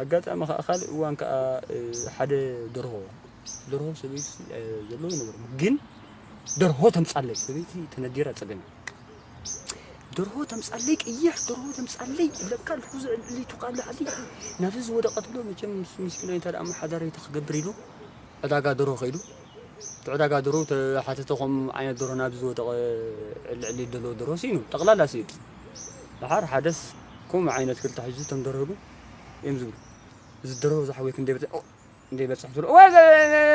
ኣጋጣሚ ከዓ ካልእ እዋን ከዓ ሓደ ደርሆ ደርሆ ሰበይቲ ዘለዎ ይነበሩ ግን ደርሆ ተምፃለይ ሰበይቲ ተነዲራ ፀገም ደርሆ ተምፃለይ ቅይሕ ደርሆ ተምፃለይ ለካ ልሕዚ ዕልዕሊቱ ቃል ላዕሊ ናብዚ ዝወደቐት ብሎ መቸም ምስኪኖ እንታይ ደኣ ሓዳረይታ ክገብር ኢሉ ዕዳጋ ደርሆ ከይዱ እቲ ዕዳጋ ደርሆ ተሓተተ ከም ዓይነት ደርሆ ናብዚ ዝወደቐ ዕልዕሊ ዘለዎ ደርሆ ስኢኑ ጠቕላላ ስኢኑ ደሓር ሓደስ ከምኡ ዓይነት ክልተ ሒዙ እቶም ደርሆ ግን እዮም ዝብሉ እዚ ደርሆ ዝሓወይ ክንደይ በፅሕ ክንደይ በፅሕ ትብሎ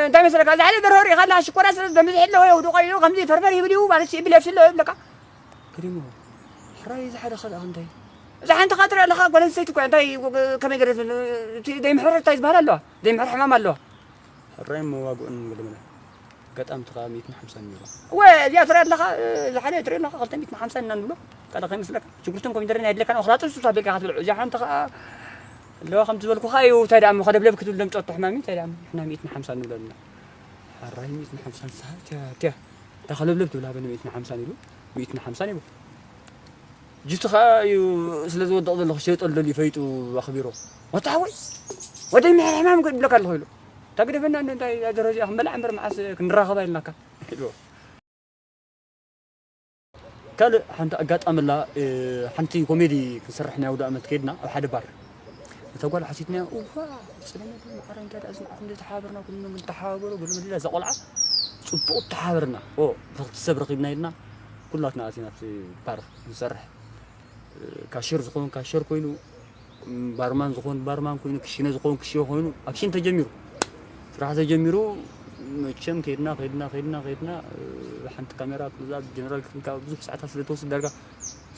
እንታይ መስለካ እዚ ሓደ ደርሆ ሪኢኻ ኣለካ ሽኮራ ስለ ደምዚ ሕለ ወይ ውዱቕ ኢሉ ከምዚ ፈርፈር ይብል እዩ ማለት ይብል የብስሎ ይብለካ ክሪሞ ሕራይ እዚ ሓደ ካልኣ እንታይ እዚ ሓንቲ ካ ትርኢ ኣለካ ጓል ኣንስተይቲ እኮ እንታይ ከመይ ገለ ዘይምሕር እንታይ ዝበሃል ኣለዋ ዘይምሕር ሕማም ኣለዋ ሕራይ መዋግኡን ገለመለ ኣጋጣሚ እቲ ከዓ ሚእትን ሓምሳን ነይሩ እወ እዚኣ ትርኢ ኣለካ እዚ ሓደ ትርኢ ኣለካ ክልተ ሚእትን ሓምሳን ኢና ንብሎ ካልእ ከይመስለካ ሽጉርትን ኮሚደረን ኣይድለካን ክላጥሱ ታቢልካ ክትብልዑ እዚኣ ሓንቲ ከዓ ኣለዋ ከም ዝበልኩ ከዓ እዩ እንታይ ደኣ ከለብለብ ክትብል ደምፀቱ ሕማሚ እንታይ ደኣ ንሕና ሚእትን ሓምሳን ንብሎ ኣለና ሕራይ ሚእትን ሓምሳን ሰዓት እያ እቲያ እታ ከለብለብ ትብል ሃበኒ ሚእትን ሓምሳን ኢሉ ሚእትን ሓምሳን ይብል ጅቲ ከዓ እዩ ስለ ዝወድቕ ዘለኹ ሸጠሉ ደልዩ ፈይጡ ኣኽቢሮ ወታ ሓወይ ወደይ ምሕር ሕማም ክብለካ ኣለኹ ኢሉ እታ ግደፈና እንዶ እንታይ እዛ ደረጃ ክንበልዓ እምበር መዓስ ክንራኸባ ኢልናካ ኢልዎ ካልእ ሓንቲ ኣጋጣሚ ኣላ ሓንቲ ኮሜዲ ክንሰርሕ ናይ ኣውደ ኣመት ከይድና ኣብ ሓደ ባር እታ ጓል ሓቲትናያ እዋ ፅለመ ማዕረ እንታይ ደኣ ዝንዓኹም ዘይተሓባበርና ኩልና ክንተሓባበሩ ገለ መለ እዛ ቆልዓ ፅቡቕ ተሓባበርና ብኽልተ ሰብ ረኺብና ኢልና ኩላትና ኣቲና ኣብቲ ባር ንሰርሕ ካሽር ዝኾን ካሽር ኮይኑ ባርማን ዝኾን ባርማን ኮይኑ ክሽነ ዝኾን ክሽነ ኮይኑ ኣክሽን ተጀሚሩ ስራሕ ተጀሚሩ መቸም ከይድና ከይድና ከይድና ከይድና ሓንቲ ካሜራ ክዛ ጀነራል ክትንካ ብዙሕ ሰዓታት ስለ ተወስድ ዳርጋ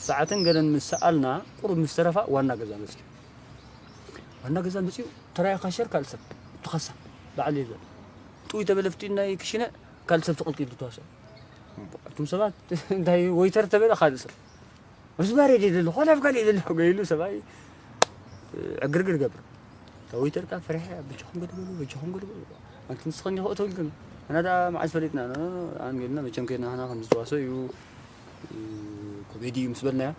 ሰዓትን ገለን ምስ ሰኣልና ቁሩብ ምስ ተረፋ ዋና ገዛ መፅዩ ዋና ገዛ መፅዩ ተራይ ካሸር ካልእ ሰብ ተኸሳ በዓል የለ ጥውይ ተበለፍቲ ናይ ክሽነ ካልእ ሰብ ተቐልቂሉ ተዋሰ እቱም ሰባት እንታይ ወይተር ተበለ ካልእ ሰብ ርዝባሬ ደለኹ ኮላፍ ካልእ ደለኹ ገይሉ ሰብኣይ ዕግርግር ገብር ተወይተርካ ፍርሐ ብቻኹም ገድበሉ ብቻኹም ገድበሉ ኣንቲ ንስኸን ይኸእቶ ኢልክን ኣና ዳ መዓዝ ፈሊጥና ኣን ገልና መቸም ከይድና ና ከም ዝተዋሰ እዩ ኮሜዲ እዩ ምስ በልናዮ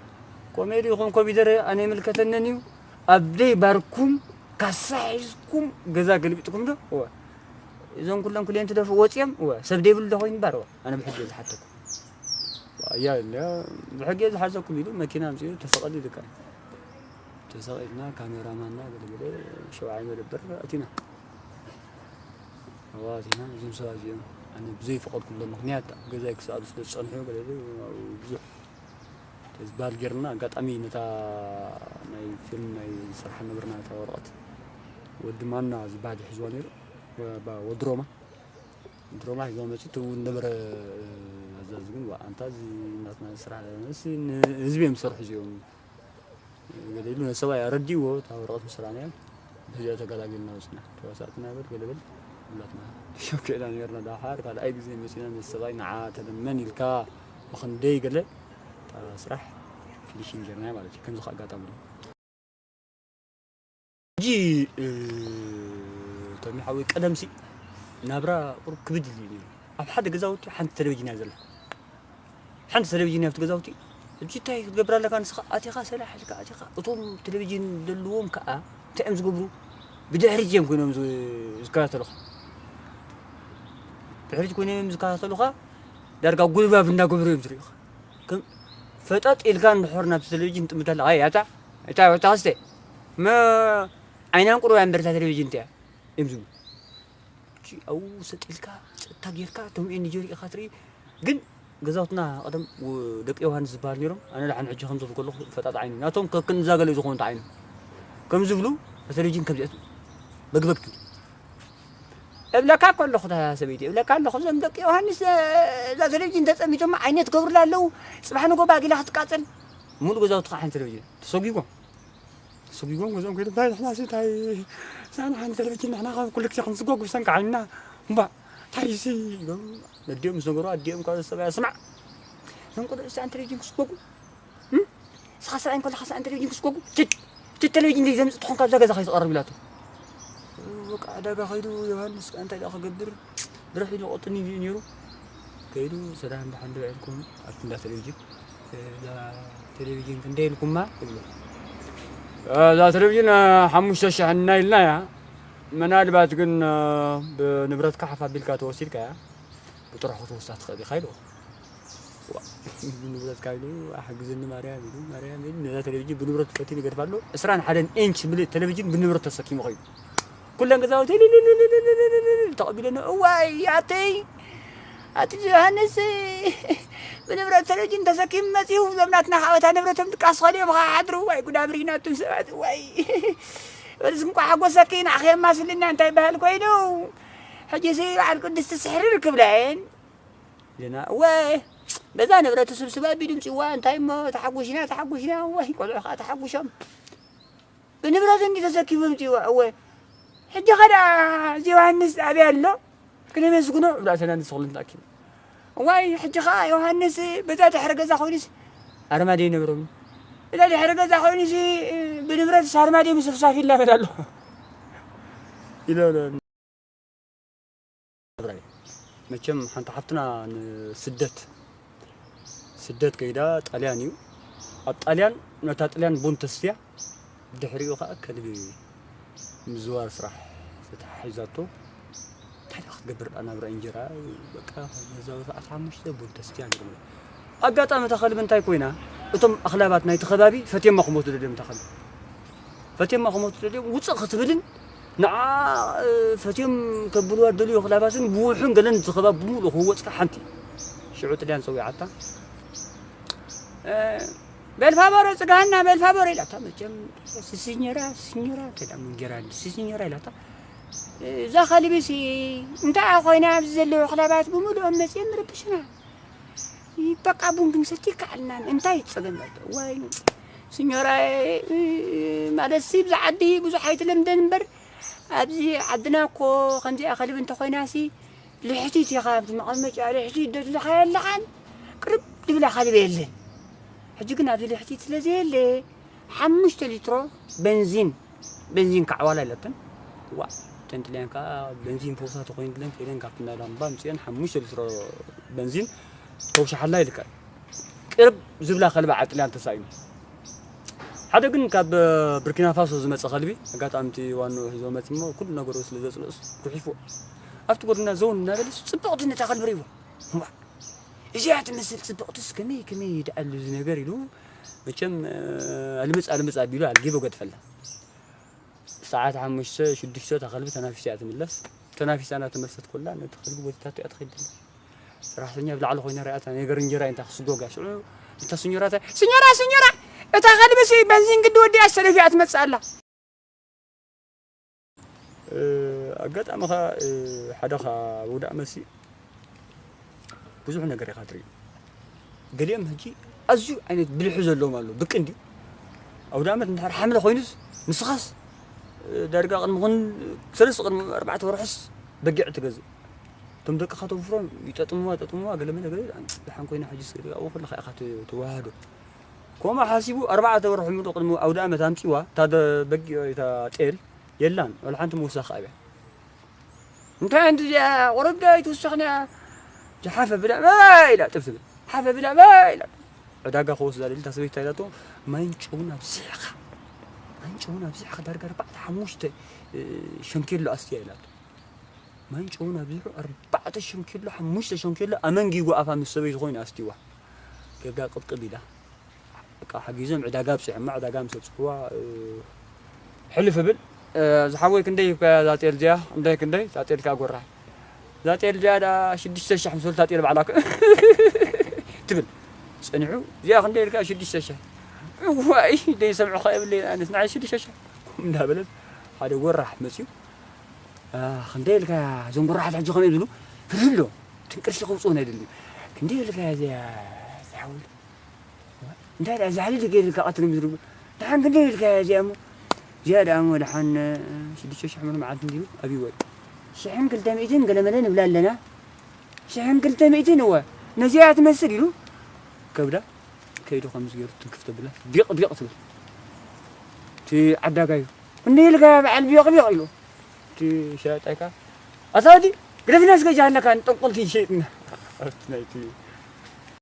ኮሜዲ ይኹን ኮሚደረ ኣነ ይምልከተንን እዩ ኣብ ደይ ባርኩም ካሳ ሒዝኩም ገዛ ገልቢጥኩም ዶ እወ እዞም ኩሎም ክልዮን ትደፍኡ ወፂኦም እወ ሰብ ደይብሉ ዶ ኮይኑ ባር እወ ኣነ ብሕጂ ዝሓተኩም ያ ብሕጊ ዝሓዘኩም ኢሉ መኪና ኣምፅኡ ተሰቐል ይልካ ተሰቒልና ካሜራማንና ገለገለ ሸውዓይ መደበር ኣቲና ኣብኡ ኣቲና እዞም ሰባት እዚኦም ኣነ ብዘይፈቐድኩሎም ምክንያት ኣብ ገዛይ ክሰኣሉ ስለ ዝፀንሑ ገለ ብዙሕ ዝበሃል ጌርና ኣጋጣሚ ነታ ናይ ፊልም ናይ ስራሕ ነበርና ነታ ወረቐት ወዲ ማና ዝበሃል ይሕዝዋ ነይሩ ወድሮማ ድሮማ ሒዞም መፂ ትው ነበረ ኣዛዚ ግን ኣንታ እዚ ናትና ስራሕ ንህዝቢ እዮም ዝሰርሑ እዚኦም ገለ ኢሉ ነሰባይ ኣረዲዎ እታ ወረቐት ምስራናዮ በዚኣ ተገላጊልና ወፅና ተዋሳእትና በር ገለበል ብላትና ሸክዕና ነርና ዳሓር ካልኣይ ግዜ መፂና ነሰባይ ንዓ ተለመን ኢልካ ብክንደይ ገለ ስራሕ ፊኒሽን ጌርናዮ ማለት እዩ ከምዚ ኣጋጣሚ ሕጂ ተሚ ሓወይ ቀደምሲ ናብራ ቁሩብ ክብድ ኢሉ እዩ ነይሩ ኣብ ሓደ ገዛውቲ ሓንቲ ቴሌቪዥን እያ ዘላ ሓንቲ ቴሌቪዥን ኣብቲ ገዛውቲ ሕጂ እንታይ ክትገብር ኣለካ ንስኻ ኣቲኻ ሰላሕ ኢልካ ኣቲኻ እቶም ቴሌቪዥን ዘለዎም ከዓ እንታይ እዮም ዝገብሩ ብድሕሪት እዮም ኮይኖም ዝከታተሉኻ ድሕሪት ኮይኖም እዮም ዝከታተሉኻ ዳርጋ ጉልባብ እንዳገበሩ እዮም ዝርእዩኻ ፈጠጥ ኢልካ እንድሕር ናብቲ ቴሌቪዥን ጥምት ኣለኻ ኣይ ኣታ እታ ወታ ክስተ መ ዓይናን ቁሩብ እያ እምበር እታ ቴሌቪዥን እንቲያ እዮም ዝብሉ ኣብኡ ሰጥ ኢልካ ጸጥታ ጌርካ እቶም ኤንጂኦ ርኢኻ ትርኢ ግን ገዛውትና ቀደም ደቂ ዮሃንስ ዝበሃል ነይሮም ኣነ ደሓን ሕጂ ከም ዝብል ከለኹ ፈጣጥ ዓይኒ ናቶም ከክንዛገለ ዝኾኑ ዓይነት ከም ዝብሉ እታ ቴሌቪዥን ከም ዚኣቱ በግበግ ትብል እብለካ እኮ ኣለኹ እታ ሰበይቲ እብለካ ኣለኹ እዞም ደቂ ዮሃንስ እዛ ቴሌቪዥን ተጸሚቶም ዓይነት ገብርላ ኣለዉ ጽባሕ ንጎ ባጊላ ክትቃጸል ሙሉ ገዛውቲ ከዓ ሓንቲ ቴሌቪዥን ተሰጒጎም ተሰጒጎም ገዝኦም ከይዶም እንታይ ንሕና ሲ እንታይ ሳና ሓንቲ ቴሌቪዥን ንሕና ካብ ኩሉ ግዜ ክንስጎግ ብሰንኪ ዓይንና እምባ እንታይ ሲ ኢሎም ነዲኦም ምስ ነገሩ ኣዲኦም ካብ ሰብያ ስማዕ እዞም ቆልዑ ሲ ሓንቲ ቴሌቪዥን ክስጎጉ ስኻ ሰብኣይ እንከለኻ ሰብኣይ ቴሌቪዥን ክስጎጉ ትድ ትድ ቴሌቪዥን ዘይ ዘምፅእ ትኾን ካብዛ ገዛ ከይትቐርብ ኢላቶ በቃ ዕዳጋ ከይዱ ዮሃንስ ከ እንታይ ደኣ ክገብር ብርሕ ኢሉ ቆጥኒ እዩ ነይሩ ከይዱ ሰላም ደሓን ዶ ኢልኩም ኣብቲ እንዳ ቴሌቪዥን እዛ ቴሌቪዥን ክንደይ ኢልኩማ ይብሎ እዛ ቴሌቪዥን ሓሙሽተ ሽሕ እና ኢልና እያ። ምናልባት ግን ብንብረትካ ሓፍ ኣቢልካ ተወሲድካ እያ፣ ብጥርሑ ክትወስዳ ትኽእል ኢኻ ኢሉ። ብንብረትካ ኢሉ ኣሕግዝኒ ማርያም ኢሉ፣ ማርያም ኢሉ ነዛ ቴሌቪዥን ብንብረት ፈቲኑ ይገድፋ ኣሎ። ዕስራን ሓደን ኢንች ምልእ ቴሌቪዥን ብንብረት ተሰኪሙ ኸይዱ። ኩለን ገዛውቲ ተቐቢለና፣ እዋይ ኣተይ ኣቲ ዮሃንስ ብንብረት ተረጅን ተሰኪሙ መጺኡ፣ እዞም ናትና ካብ እታ ንብረቶም ድቃስ ኸሊኦም ኸሓድሩ። ዋይ ጉድ ኣምሪና ኣቱም ሰባት፣ ዋይ። በልስ እንቋ ሓጎሰኪ፣ ንዓኺ የማስልና እንታይ ይበሃል ኮይኑ። ሕጂ ሲ በዓል ቅድስቲ ስሕሪ ርክብላየን። ኢለና፣ እወ፣ በዛ ንብረት ስብስብ ኣቢሉ ምጽዋ፣ እንታይ እሞ ተሓጉሽና፣ ተሓጉሽና፣ ወይ ቆልዑ ኸኣ ተሓጉሾም። ብንብረት እንዲ ተሰኪሙ ምጽዋ፣ እወ። ሕጂ ኸዳ እዚ ዮሃንስ ኣበይ ኣሎ? ክነመስግኖ፣ ብላዕተና ንስኽልን ተኣኪቡ። እዋይ፣ ሕጂ ኸኣ ዮሃንስ በዛ ድሕሪ ገዛ ኮይኑስ ኣርማድዮ ይነብሮም። በዛ ድሕሪ ገዛ ኮይኑስ ብንብረት ኣርማድዮ ምስፍሳፍ ይላመድ ኣሎ። ኢሎ፣ ኢሎ። መቸም ሓንቲ ሓፍትና ንስደት፣ ስደት ከይዳ ጣልያን እዩ። ኣብ ጣልያን ነታ ጣልያን ቡን ተስትያ፣ ድሕሪኡ ኸኣ ከልቢ ምዝዋር ስራሕ ተተሓሒዛቶ። እንታይ ደኣ ክትገብር ደኣ ናብራ እንጀራ፣ በቃ፣ ገዛ ወታ ኣስራ ሓሙሽተ ቡን ተስትያ ገርም። ኣጋጣሚ እታ ከልቢ እንታይ ኮይና፣ እቶም ኣኽላባት ናይቲ ከባቢ ፈትዮማ ክሞቱ ደልዮም እታ ከልቢ። ፈትዮማ ክሞቱ ደልዮም ውጽእ ክትብልን ንዓ፣ እ፣ ፈትዮም ከብልዋ ደልዩ ኣኽላባትን ብውሑን ገለን እቲ ከባቢ ብምሉእ ክወጽካ ሓንቲ። ሽዑ ጥልያን ጸዊዓታ። እ፣ ቤልፋቦሮ ጽጋሃና ቤልፋቦሮ ኢላታ። መቸም ሲሲኞራ፣ ሲኞራ፣ እንታይ ደኣ መንጌራ፣ ሲሲኞራ ኢላታ። እዛ ከልቢሲ እንታይ ኮይና ኣብዚ ዘለዉ ኣኽላባት ብምሉኦም መጺኦም ምርብሽና። በቃ ቡን ክንሰቲ ከኣልናን እንታይ ጸገም ኣሎ? ዋይ ሲኞራ፣ እ፣ ማለት ሲ ብዛ ዓዲ ብዙሕ ኣይትለምደን እምበር ኣብዚ ዓድና እኮ ከምዚኣ ከልቢ እንተኾይናሲ ልሕቲት ኢኻ፣ ኣብዚ መቐመጫ ልሕቲት ዶ ትልኻዮ ኣለኻን ቅርብ ድብላ ከልቢ የለን። ሕጂ ግን ኣብዚ ልሕቲት ስለ ዘየለ ሓሙሽተ ሊትሮ በንዚን፣ በንዚን ካዕዋላ ኣለተን። ዋ፣ ተንትልያን ከኣ በንዚን ፈውሳ ተኾይንለን ከይደን ካብቲ ናይ ላምባ ምጽአን ሓሙሽተ ሊትሮ በንዚን ተውሻሓላ ኢልካ። ቅርብ ዝብላ ከልቢ ዓጥልያን ተሳኢኑ። ሓደ ግን ካብ ብርኪና ፋሶ ዝመጸ ከልቢ፣ ኣጋጣሚ እቲ ዋንኡ ሒዞ መጺ እሞ ኩሉ ነገሩ ስለ ዘጽልኦስ ጉሒፍዎ። ኣብቲ ጎድና ዘው እናበለስ ጽብቕቲ ነታ ከልቢ ርእይዎ። እዋ፣ እዚኣ ትመስል ጽብቕትስ ከመይ፣ ከመይ ይድኣሉ እዚ ነገር ኢሉ መቸም፣ እ፣ ኣልምጽ፣ ኣልምጽ ኣቢሉ ኣልጊቡ ገድፈላ። ሰዓት ሓሙሽተ፣ ሽዱሽተ እታ ከልቢ ተናፊሳ እያ ትምለስ። ተናፊሳ እናተመልሰት ኮላ ነቲ ከልቢ ጎቲታቶ እያ ትኸይድ ዘላ። ሰራሕተኛ ብላዕሊ ኮይና ርኣታ፣ ነገር እንጀራ እንታይ ክስጎጋ። ሽዑ እታ ስኞራ እታ፣ "ስኞራ፣ ስኞራ፣ እታ ከልቢሲ በንዚን ግዲ ወዲኣ ዝተደፊኣ ትመጽእ ኣላ።" እ፣ ኣጋጣሚ ኸኣ፣ እ፣ ሓደ ኸኣ ውዳእ መሲ ብዙሕ ነገር ኢኻ ትርኢ። ገሊኦም ሕጂ ኣዝዩ ዓይነት ብልሒ ዘለዎም ኣለዉ። ብቅንዲ ኣውደ ዓመት እንድሕር ሓምለ ኮይኑስ ንስኻስ፣ እ፣ ዳርጋ ቅድሚ ኹን ሰለስተ ቅድሚ ኣርባዕተ ወርሕስ በጊዕ ትገዝእ። እቶም ደቅኻ ተውፍሮም ይጠጥምዋ፣ ይጠጥምዋ፣ ገለ መለ ገለ ደሓን ኮይና ሕጂስ ገለ ኣብኡ ከለኻ ኢኻ ት-፣ ትወሃዶ። ከምኡ ሓሲቡ ኣርባዕተ ወርሒ ሙሉእ ቅድሚ ኣውደ ዓመት ኣምጺዋ፣ እታ ደ-፣ በጊዕ፣ እታ ጤል የላን፣ ወላ ሓንቲ ምውሳኽ ኣብያ። እንታይ ኣንቲ እዚኣ ቁሩብ ዶ ኣይትውስኽን እያ? እዛ ሓፈ ብላ ማይ ኢላ ጥብ ትብል። ሓፈ ብላ ማይ ኢላ። ዕዳጋ ክወስዳ ደሊ እታ ሰበይቲ እንታይ ኢላቶ? ማይን ጨውን ኣብዚሕኻ። ማይን ጨውን ኣብዚሕኻ ዳርጋ ኣርባዕተ ሓሙሽተ፣ እ፣ ሸንኬሎ ኣስትያ ኢላቶ። ማይን ጨውን ኣብዚሑ ኣርባዕተ ሸንኬሎ፣ ሓሙሽተ ሸንኬሎ ኣመንጊጉ ኣፋ ምስ ሰበይቲ ኮይኑ ኣስትይዋ። ጌጋ ቅብቅብ ኢላ። በቃ ሓጊዞም ዕዳጋ ኣብጺሖማ፣ ዕዳጋ ምስ ኣብጽሕዋ፣ እ፣ ሕልፍ እብል። እ፣ ዝሓወይ ክንደይ እኳ እዛ ጤል እዚኣ፣ ክንደይ፣ ክንደይ፣ እዛ ጤል ከኣ ጎራሕ። እዛ ጤል እዚኣ ደኣ ሽዱሽተ ሺሕ ምስ በሉ እታ ጤል ባዕላ ትብል። ጸኒሑ፣ እዚኣ ክንደይ ኢልካ ሽዱሽተ ሺሕ። እዋይ፣ ደይሰምዑኻ የብለይን ኣነስ፣ ንዓይ ሽዱሽተ ሺሕ። እንዳበለት ሓደ ጎራሕ መጺኡ፣ እ፣ ክንደይ ኢልካ እዞም ጎራሓት ሕጂ ከመይ ዝብሉ? ፍርህሎ፣ ትንቅርሲ ከውጽኡና ኣይደልን። ክንደይ ኢልካ እዚኣ ዝሓወይ? እንታይ ደኣ ዛሕሊ ገይርካ ቀትሪ ምድሪ። ደሓን ክንደይ ኢልካ እዚኣ እሞ? እዚኣ ደኣ እሞ ደሓን ሽዱሽተ ሽሕ ምር መዓልቲ እንዲሉ ኣብይዎ። ሽሕን ክልተ ሚእትን ገለመለ ንብላ ኣለና። ሽሕን ክልተ ሚእትን እወ። ነዚኣ ትመስል ኢሉ ከብዳ ከይዱ ከምዚ ገይሩ ትንክፍ ተብላ ቢቕ ቢቕ ትብል። እቲ ዓዳጋዩ ክንደይ ኢልካ በዓል ቢቕ ቢቕ ኢሉ። እቲ ሸያጣይ ከኣ ኣታ ወዲ ግደፍና እስከ ጃሃንካ ንጠንቆልቲ ይሸይጥና። ኣብቲ ናይቲ